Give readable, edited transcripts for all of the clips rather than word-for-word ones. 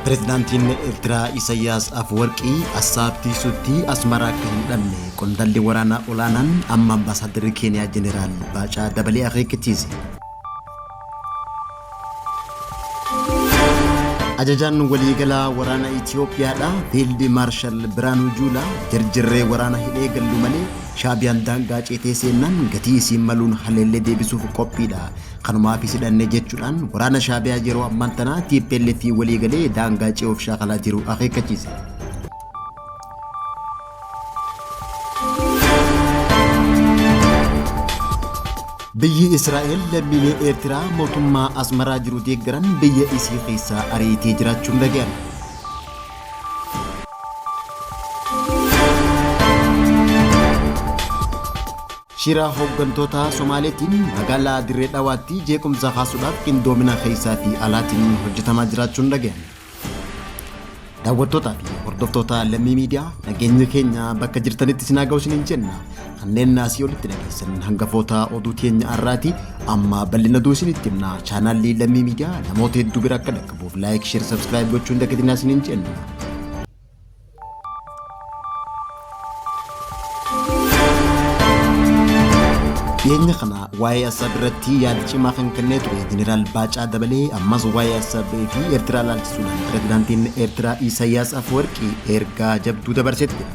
Pireezidaantiin Eertiraa Isayyaas Afwarqii Assaab tiisutti Asmaraa akka hin dhabne qondaalli waraanaa olaanaan amma Ambaasaaddarri Keeniyaa Jeneraal Baacaa Dabalee akeekkachiise. Ajajaan waliigalaa waraana Itiyoophiyaadha Fiild Maarshal Biraanuu Juulaa jarjarree waraana hin eegallu malee Shaabiyaan daangaa ceetee seennaan gatii isiin maluun haleellee deebisuuf qophiidha. Kanumaafis hidhanne jechuudhaan waraana Shaabiyaa yeroo ammaan tanaa TPLF waliigalee daangaa ce'uuf shaakalaa jiru akeekkachiise. Biyyi Israa'el lammiilee Eertiraa mootummaa Asmaraa jiru deeggaran biyya isii keessaa ariitee jiraachuun dhaga'ame. Shira hooggantoota Somaaleetiin magaalaa Dirree Dhawaatti jeequmsa kaasuudhaaf qindoomina keessaa fi alaatiin hojjetamaa jiraachuun dhaga'ame. Daawwattootaa fi hordoftoota Lammii Miidiyaa, nageenyi keenya bakka jirtanitti isin haa ga'u isiniin jenna. Kanneen asii olitti dhageessan hangafoota oduu teenya har'aati. Amma bal'ina oduu isinitti himna. Chaanaalli Lammii Miidiyaa namoota hedduu bira akka dhaqqabuuf like, share, subscribe gochuu hin dagatinaa isiniin jenna. Dhiyeenya kana waa'ee Asab irratti yaada cimaa kan kennee ture Jeneraal Baacaa Dabalee ammas waa'ee Asab fi Eertiraa ilaalchisuudhaan pirezidaantiin Eertiraa Isaayyaas Afwerqii ergaa jabduu dabarseeti jira.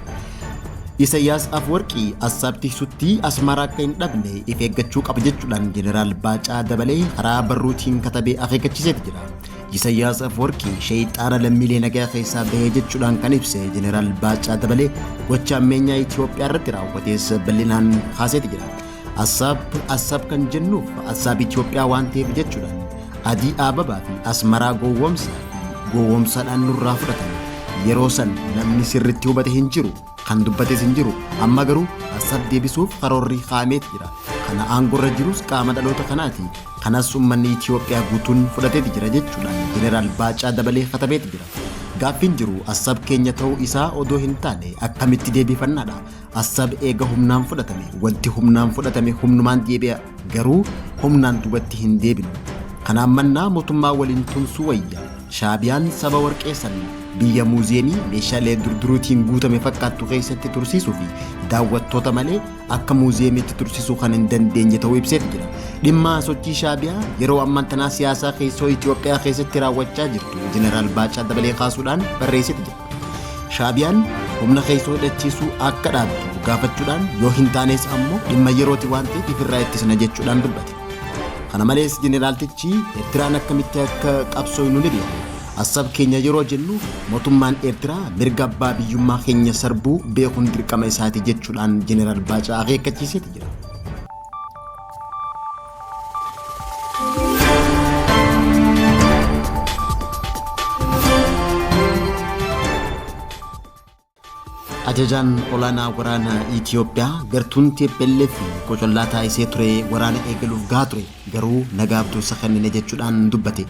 Isaayyaas Afwerqii Asab tiksutti Asmaraa akka hin dhabne if eeggachuu qaba jechuudhaan Jeneraal Baacaa Dabalee karaa barruutiin katabee akeekkachiiseeti jira. Isayyaas Afwarqii sheeyxaana lammiilee nagaa keessaa bahee jechuudhaan kan ibse Jeneraal Baacaa Dabalee gocha ammeenyaa Itoophiyaa irratti raawwates bal'inaan kaaseeti jira. Assaab Assaab kan jennuuf Assaab Itoophiyaa waan ta'eef jechuudhaan Adii Ababaa fi Asmaraa gowwoomsaa fi gowwoomsaadhaan nurraa fudhatan. Yeroo san namni sirritti hubate hin jiru. Kan dubbates hin jiru. Amma garuu Assaab deebisuuf karoorri kaa'ameeti jira. Kana aangorra jirus qaama dhaloota kanaati. Kanas ummanni Itiyoophiyaa guutuun fudhateeti jira jechuudhaan Jeneraal Baacaa Dabalee katabeeti jira. Gaaffiin jiru Assab keenya ta'uu isaa odoo hin taane akkamitti deebifannaadha. Assab eega humnaan fudhatame wanti humnaan fudhatame humnumaan deebi'a garuu humnaan dubatti hin deebinu. Kanaan mannaa mootummaa waliin tumsuu wayya. Shaabiyaan saba warqee san biyya muuziyeemii meeshaalee durduruutiin guutame fakkaattu keessatti tursiisuu fi daawwattoota malee akka muuziyeemiitti tursiisuu kan hin dandeenye ta'uu ibseeti jira. Dhimma sochii Shaabiyaa yeroo ammaan tanaa siyaasaa keessoo Itoophiyaa keessatti raawwachaa jirtu Jeneraal Baacaa Dabalee kaasuudhaan barreesseeti jira. Shaabiyaan humna keessoo hidhachiisuu akka dhaabdu gaafachuudhaan yoo hin taanes ammoo dhimma yerooti waan ta'eef ifirraa ittisna jechuudhaan dubbate. Kana malees jeneraaltichi Eertiraan akkamitti akka qabsooynu ni beekna. Assab keenya yeroo jennu mootummaan Eertiraa mirga abbaa biyyummaa keenya sarbuu beekuun dirqama isaati jechuudhaan Jeneraal Baacaa akeekkachiiseeti jira. Ajajaan olaanaa waraana Itiyoophiyaa gartuun tplf qocollaa taasisee ture waraana eegaluuf gahaa ture garuu nagaaf dursa kennine jechuudhaan dubbate.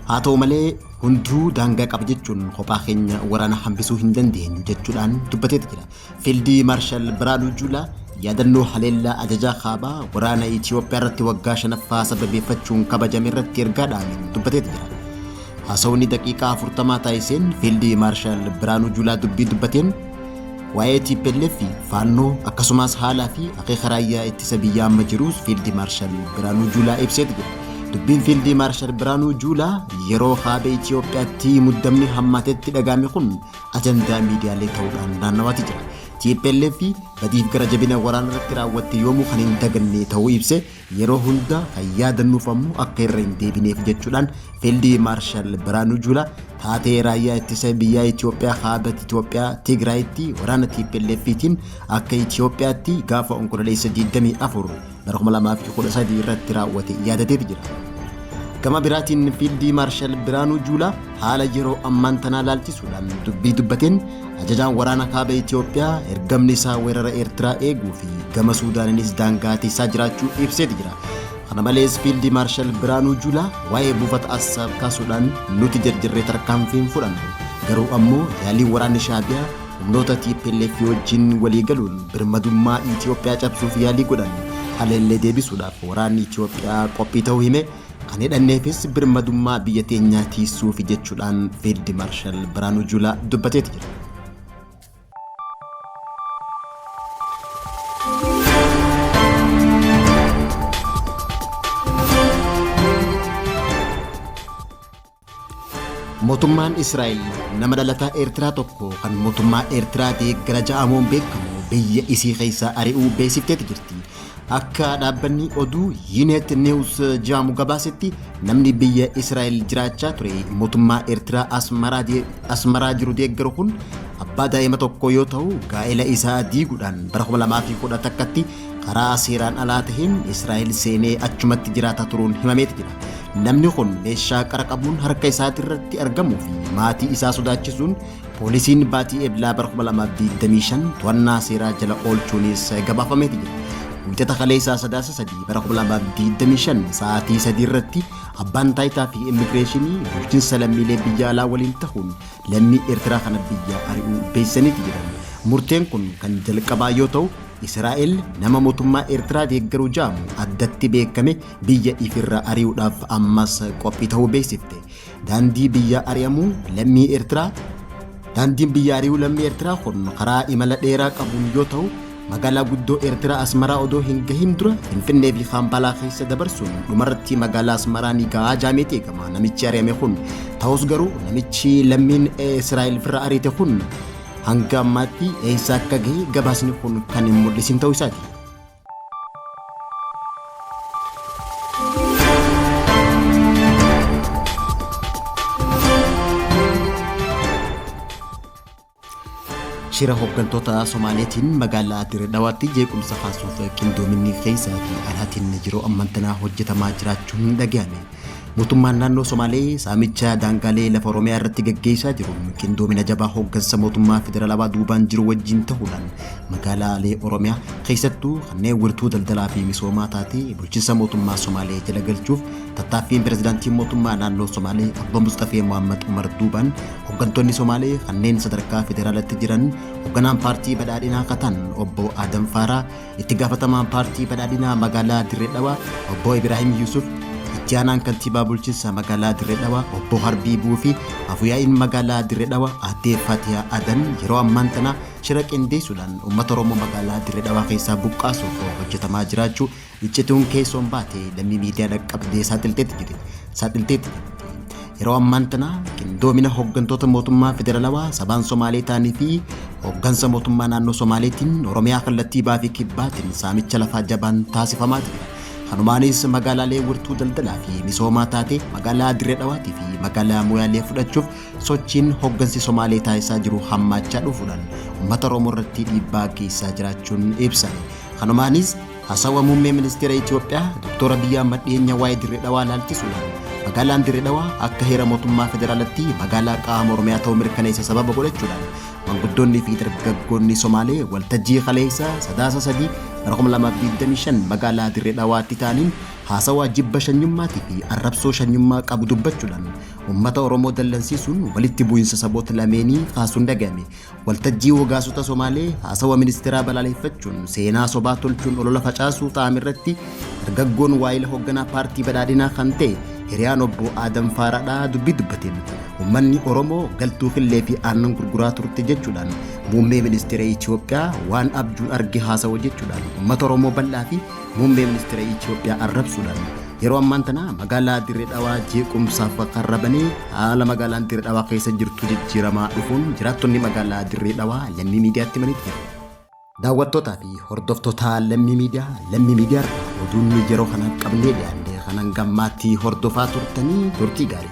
Haa ta'u malee hunduu daangaa qaba jechuun kophaa keenya waraana hambisuu hin dandeenyu jechuudhaan dubbateeti jira. Fiildii Maarshal Biraanuu Juulaa yaadannoo haleellaa ajajaa kaabaa waraana Itiyoophiyaa irratti waggaa shanaffaa sababeeffachuun kabajame irratti ergaa dhaameen dubbateeti jira. Haasawni daqiiqaa 40 taasiseen Fiildi Maarshaal Biraanuu Juulaa dubbii dubbateen waa'ee TPLF fi Faannoo akkasumas haalaa fi akeeka raayyaa ittisa biyyaa amma jiruus Fiildi Maarshaal Biraanuu Juulaa ibseeti jira. Dubbiin Fiildi Maarshaal Biraanuu Juulaa yeroo kaaba Itiyoophiyaatti muddamni hammaatetti dhaga'ame kun ajandaa miidiyaalee ta'uudhaan naannawaati jira. TPLF badiif gara jabina waraana irratti raawwatte yoomuu kan hin daganne ta'uu ibse Yeroo hunda kan yaadannuuf ammoo akka irra hin deebineef jechuudhaan Fiildi Maarshal Biraanuu Juulaa taatee raayyaa ittisa biyyaa Itoophiyaa kaaba Itoophiyaa Tigraayitti waraana TPLFtiin akka Itoophiyaatti gaafa Onkololeessa 24 bara 2013 irratti raawwate yaadateeti jira. Gama biraatiin Fiildi Maarshal Biraanuu Juulaa haala yeroo ammaan tanaa laalchisuudhaan dubbii dubbateen ajajaan waraana kaaba Itoophiyaa ergamni isaa weerara Eertiraa eeguu fi gama Suudaaninis daangaa tiisaa jiraachuu ibseeti jira. Kana malees Fiildi Maarshal Biraanuu Juulaa waa'ee buufata Assaab kaasuudhaan nuti jarjarree tarkaanfii hin fudhannu. Garuu ammoo yaaliin waraanni Shaabiyaa humnoota TPLF wajjin walii galuun birmadummaa Itoophiyaa cabsuuf yaalii godhan haleellee deebisuudhaaf waraanni Itoophiyaa qophii ta'uu hime. Kan hidhanneefis birmadummaa biyya teenyaa tiisuufi jechuudhaan Fiild Maarshal Biraanuu Juulaa dubbateeti jira. Mootummaan Israa'el nama dhalataa Eertiraa tokko kan mootummaa Eertiraa deeggara ja'amuun beekamu biyya isii keessaa ari'uu beeksifteeti jirti. Akka dhaabbanni oduu Yinet News jedhamu gabaasetti namni biyya Israa'el jiraachaa ture mootummaa Eertiraa Asmaraa jiru deeggaru kun abbaa daa'ima tokkoo yoo ta'u gaa'ela isaa diiguudhaan bara 2011tti karaa seeraan alaa taheen Israa'el seenee achumatti jiraataa turuun himameeti jira. Namni kun meeshaa qara qabuun harka isaatirratti argamuu fi maatii isaa sodaachisuun poolisiin baatii Eblaa bara 2025 to'annaa seeraa jala oolchuunis gabaafameeti jira. Wiixata kaleessaa Sadaasa 3 bara 2025 sa'aatii 3 irratti abbaan taayitaa fi immigireeshinii bulchiinsa lammiilee biyya alaa waliin tahuun lammii Eertiraa kana biyya ari'uu beeksisaniiti jiran. Murteen kun kan jalqabaa yoo ta'u Israa'el nama mootummaa Eertiraa deeggaru ja'amu addatti beekame biyya ifirra ari'uudhaaf ammas qophii ta'uu beeksifte. Daandii biyya ari'amuu lammii Eertiraa Daandiin biyya ari'uu lammii Eertiraa kun karaa imala dheeraa qabuun yoo ta'u magaalaa guddoo Eertiraa Asmaraa odoo hin gahin dura Finfinnee fi Kaampaalaa keessa dabarsuun dhumarratti magaalaa Asmaraa ni gahaa jaameeti eegama namichi ari'ame kun. Ta'us garuu namichi lammiin Israa'el firra ariite kun hanga ammaatti eessa akka gahe gabaasni kun kan hin mul'isin ta'uu isaati. Shira hooggantoota Somaaleetiin magaalaa Dirree Dhawaatti jeequmsa kaasuuf qindoominni keessaa fi alaatiin yeroo ammaan tanaa hojjetamaa jiraachuun dhagahame. Mootummaan naannoo Somaalee saamicha daangaalee lafa Oromiyaa irratti gaggeessaa jiruun qindoomina jabaa hooggansa mootummaa federaalawaa duubaan jiru wajjin ta'uudhaan magaalaalee Oromiyaa keessattuu kanneen wirtuu daldalaa fi misoomaa taate bulchiinsa mootummaa Somaalee jala galchuuf tattaaffiin pirezidaantiin mootummaa naannoo Somaalee Obbo Musxafee Mohammad Umar duubaan hooggantoonni Somaalee kanneen sadarkaa federaalatti jiran hoogganaan paartii badhaadhinaa kataan Obbo Adam Faaraa, itti gaafatamaan paartii badhaadhinaa magaalaa Dirree Dhawaa Obbo Ibraahim Yusuf, itti aanaan kantiibaa bulchiinsa magaalaa Dirree Dhawaa Obbo Harbii Buufii, afuyaa'iin magaalaa Dirree Dhawaa Aaddee Fatiyaa Adan yeroo ammaan tanaa shira qindeessuudhaan uummata Oromoo magaalaa Dirree Dhawaa keessaa buqqaasuuf hojjetamaa jiraachuu iccituun keessoon baate lammii miidiyaa dhaqqabdee saaxilteetti jirti. Saaxilteetti jirti. Yeroo ammaan tana qindoomina hooggantoota mootummaa federaalawaa sabaan Somaalee ta'anii fi hooggansa mootummaa naannoo Somaaleetiin Oromiyaa kallattii baa fi kibbaatiin saamicha lafaa jabaan taasifamaa jira. Kanumaanis magaalaalee wirtuu daldalaa fi misoomaa taate magaalaa Dirree Dhawaatii fi magaalaa Moyaalee fudhachuuf sochiin hooggansi Somaalee taasisaa jiru hammaachaa dhufuudhaan uummata Oromoo irratti dhiibbaa geessisaa jiraachuun ibsame. Kanumaanis Haasawa Muummee Ministeera Itiyoophiyaa Dr. Abiyyi Ahmad dhiyeenya waa'ee Dirree Dhawaa laalchisuudhaan magaalaan Dirree Dhawaa akka heera mootummaa federaalatti magaalaa qaama Oromiyaa ta'uu mirkaneessa sababa godhachuudhaan manguddoonni fi dargaggoonni Somaalee waltajjii kaleessa Sadaasa 3 bara 2025 magaalaa Dirree Dhawaatti ta'aniin haasawaa jibba shanyummaatii fi arrabsoo shanyummaa qabu dubbachuudhaan uummata Oromoo dallansiisuun walitti bu'iinsa saboota lameenii kaasuun dhaga'ame. Waltajjii wogaasota Somaalee haasawa ministeeraa balaaleffachuun seenaa sobaa tolchuun olola facaasuu ta'ame irratti dargaggoon waayila hoogganaa paartii badhaadhinaa kan ta'e hiriyaan obbo Aadam Faaraadhaa dubbii dubbateen uummanni Oromoo galtuu killee fi aannan gurguraa turte jechuudhaan muummee ministeera Itoophiyaa waan abjuun arge haasawa jechuudhaan uummata Oromoo bal'aa fi muummee ministeera Itoophiyaa arrabsuudhaan yeroo ammaan tana magaalaa Dirree Dhawaa jeequmsaaf qarrabanii haala magaalaan Dirree Dhawaa keessa jirtu jijjiiramaa dhufuun jiraattonni magaalaa Dirree Dhawaa Lammii Miidiyaatti himanii jiru. Daawwattootaa fi hordoftoota Lammii Miidiyaa, Lammii Miidiyaa irraa oduun yeroo kana qabnee dhiyaanne kanan gammaatti hordofaa turtanii turtii gaarii.